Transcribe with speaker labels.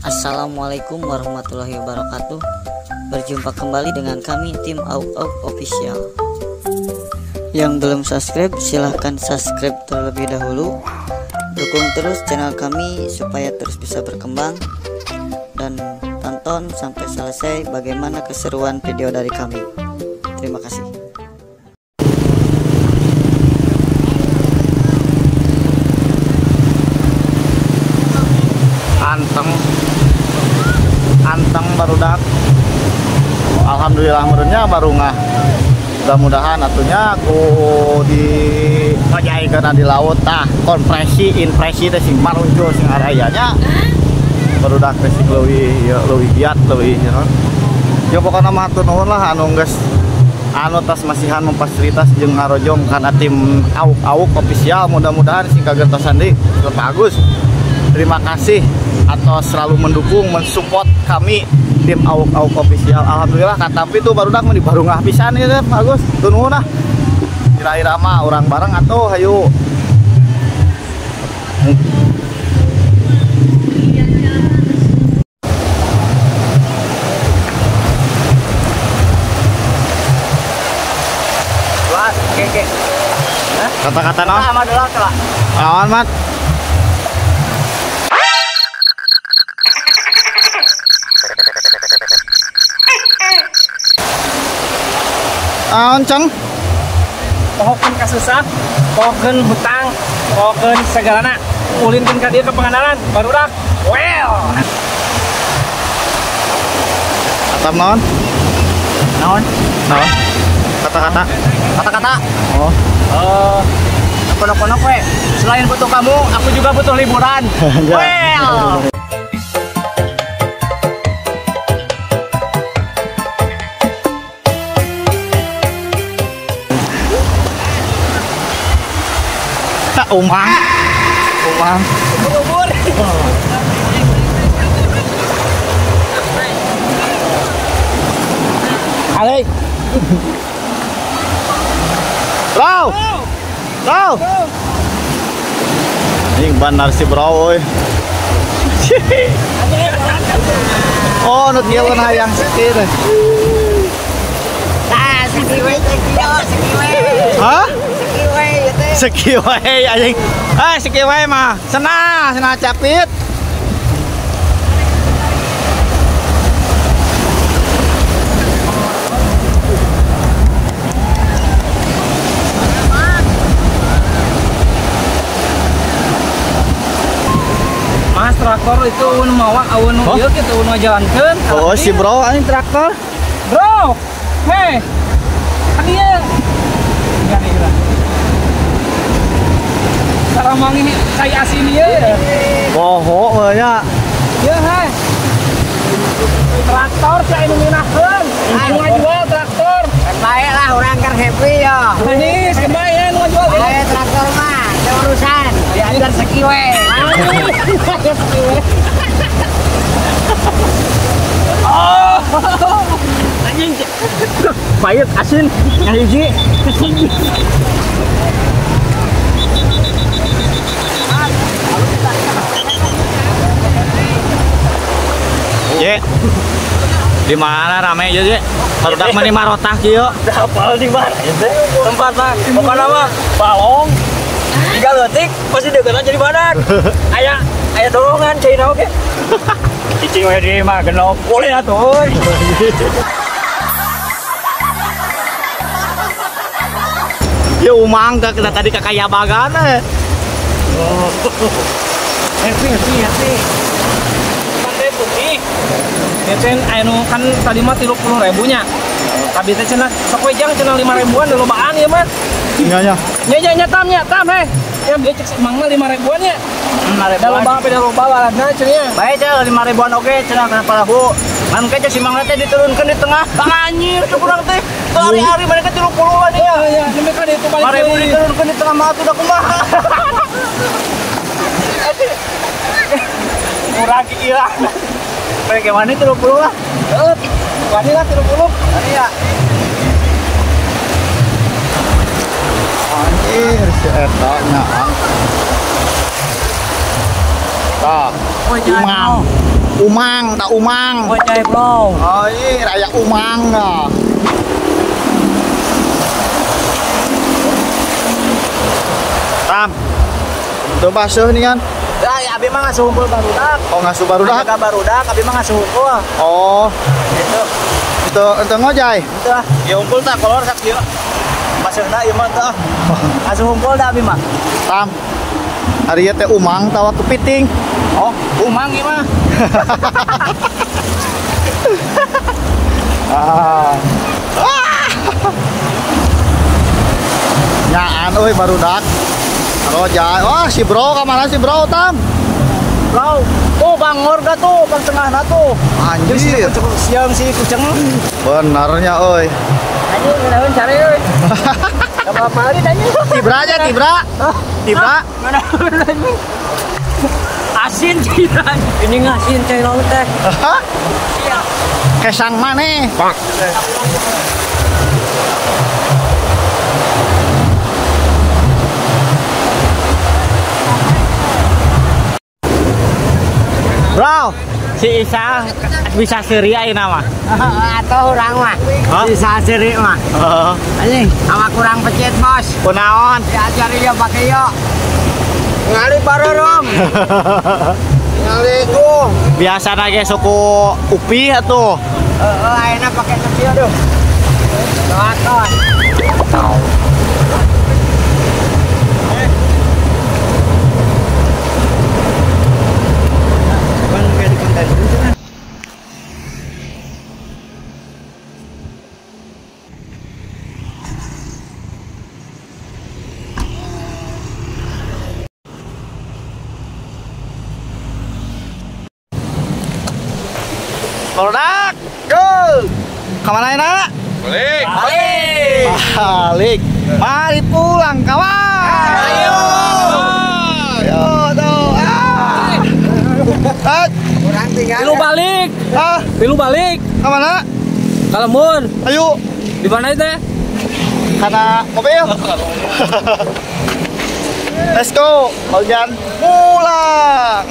Speaker 1: Assalamualaikum warahmatullahi wabarakatuh. Berjumpa kembali dengan kami tim Auk Auk Official. Yang belum subscribe silahkan subscribe terlebih dahulu. Dukung terus channel kami supaya terus bisa berkembang. Dan tonton sampai selesai bagaimana keseruan video dari kami. Terima kasih.
Speaker 2: Anteng anteng barudak, alhamdulillah merenya baru ngah. Mudah-mudahan atunya aku di karena di laut tah kompresi impresi teh sing maruncul sing arayanya barudak teh sing leuwih ya leuwih giat leuwih ya. Ya pokona mah hatur nuhun lah anu geus anu tas masihan memfasilitas jeung ngarojong kana tim Auk Auk Official. Mudah-mudahan sing kagertosan deui bagus. Terima kasih atau selalu mendukung, mensupport kami tim Auk Auk Official. Alhamdulillah katapi tuh barudak mah di barungah pisan ieu teh bagus. Nuhun ah. Ira-ira mah urang bareng atuh hayu. Kata-kata naon? Naon, Mat? Ceng,
Speaker 3: pohokeun kasusah, pohokeun hutang, pohokeun segalana, ulinkeun ka dieu ke Pangandaran, barudak. Well.
Speaker 2: Atam naon? Naon? Naon? Kata-kata.
Speaker 4: Kata-kata.
Speaker 2: Oh.
Speaker 4: Kono-kono we. Selain butuh kamu, aku juga butuh liburan. Well.
Speaker 2: Umang, umang,
Speaker 3: ubur.
Speaker 2: Ale, bro, bro, ini bandar si bro, oi. Oh, nu kieu hayang sikit.
Speaker 1: Tah, seki we, seki we.
Speaker 2: Hah? Seki wae anjing. Ah, seki wae mah. Senah, senah capit.
Speaker 3: Mas, traktor itu eueun mawa eueun ieu kitu eueun ngajalankeun.
Speaker 2: Oh, si bro anjing traktor.
Speaker 3: Bro. Hei. Kan ieu. Saramang ini kayak asin ya.
Speaker 2: Bohong banyak.
Speaker 3: Ya hai. Traktor saya ini minahkeun. Anu ngajual traktor.
Speaker 1: Baik lah orang kan happy ya.
Speaker 3: Ini kebayan ngajual.
Speaker 1: Bae traktor mah teu urusan. Diajar seki we.
Speaker 3: Oh. Anjing.
Speaker 4: Pahit asin ngahiji.
Speaker 2: Ye. Di mana rame aja, Ye? Barudak mah marotah kieu.
Speaker 4: Hafal di mana teh? Tempat mah pokona mah balong. Tiga leutik pasti deukeutna jadi badak. Aya aya dorongan cai naon ge. Cicing we di mah genop. Boleh atuh.
Speaker 2: Ya umang ka kita tadi ka Kayabagan eh.
Speaker 4: Oh.
Speaker 3: Happy happy happy. Putih. Cen anu kan tadi mah 30.000 nya. Tapi teh cenah sok we jang cenah 5 ribuan lobaan ieu mah.
Speaker 2: Nya nya.
Speaker 3: Nya nya nya tam nya tam heh. Ya dia cek mang mah 5 ribuan nya.
Speaker 4: 5 ribuan.
Speaker 3: Da loba beda loba waladna cenah.
Speaker 4: Bae cenah 5 ribuan oge cenah kana parahu. Ngan ke si mang teh diturunkeun di tengah. Anjir teu kurang teh. Hari-hari mereka 30-an ya.
Speaker 3: Iya, nembe kan itu balik.
Speaker 4: 5 ribu diturunkeun di tengah mah atuh da kumaha. Murah gila. Bagaimana 30 lah?
Speaker 3: Heeh. Wani lah 30.
Speaker 4: Wani ya.
Speaker 2: Anjir si eta nya. Tah.
Speaker 4: Oh,
Speaker 2: Imam. Umang, tak umang.
Speaker 4: Ngojay bro.
Speaker 2: Oh iya, raya umang. Tam. Tuh basuh nih kan.
Speaker 4: Ya, ya abi mah ngasuh hunkul barudak.
Speaker 2: Oh, ngasuh barudak.
Speaker 4: Ka barudak, abi mah ngasuh hunkul.
Speaker 2: Oh.
Speaker 4: Gitu.
Speaker 2: Itu ngojay.
Speaker 4: Itu ah. Ya hunkul tak kolor sak ieu. Basuhna ieu mah teh. Ngasuh hunkul da abi mah.
Speaker 2: Tam. Hari ieu teh umang tawa kepiting.
Speaker 4: Oh, umang ieu mah.
Speaker 2: Ah. Nyaan euy barudak. Ngojay. Wah, si bro kamana si bro Tam?
Speaker 4: Bro. Oh, bangor ga tuh, bang tengahna tuh.
Speaker 2: Anjir.
Speaker 4: Siang si kucing.
Speaker 2: Benarnya euy.
Speaker 4: Anjing ngeunaheun cari euy. Apa-apa lagi tanya.
Speaker 2: Tibra aja, tibra. Tibra.
Speaker 4: Asin cina. Ini ngasin cai laut teh. Iya.
Speaker 2: Kesang maneh. Bang.
Speaker 4: Bro, si Isa bisa seri ayeuna mah.
Speaker 5: Atau urang mah. Bisa seri mah. Anjing, awak kurang pecet, Bos.
Speaker 4: Kunaon?
Speaker 5: Diajari ya pake yo. Ngali barorom. Assalamualaikum.
Speaker 2: Biasana ge suku upi atuh.
Speaker 5: Heeh, ayeuna pake kecil aduh. Doakan.
Speaker 2: Produk, go! Kemana enak?
Speaker 3: Balik.
Speaker 2: Balik. Balik. Mari pulang kawan.
Speaker 5: Ayo.
Speaker 2: Ayo tuh. Ah.
Speaker 5: Kurang tinggal.
Speaker 3: Pilu balik.
Speaker 2: Ah.
Speaker 3: Pilu balik.
Speaker 2: Kemana?
Speaker 3: Ke lembur.
Speaker 2: Ayo.
Speaker 3: Di mana itu?
Speaker 2: Karena mobil. Let's go. Hujan pulang.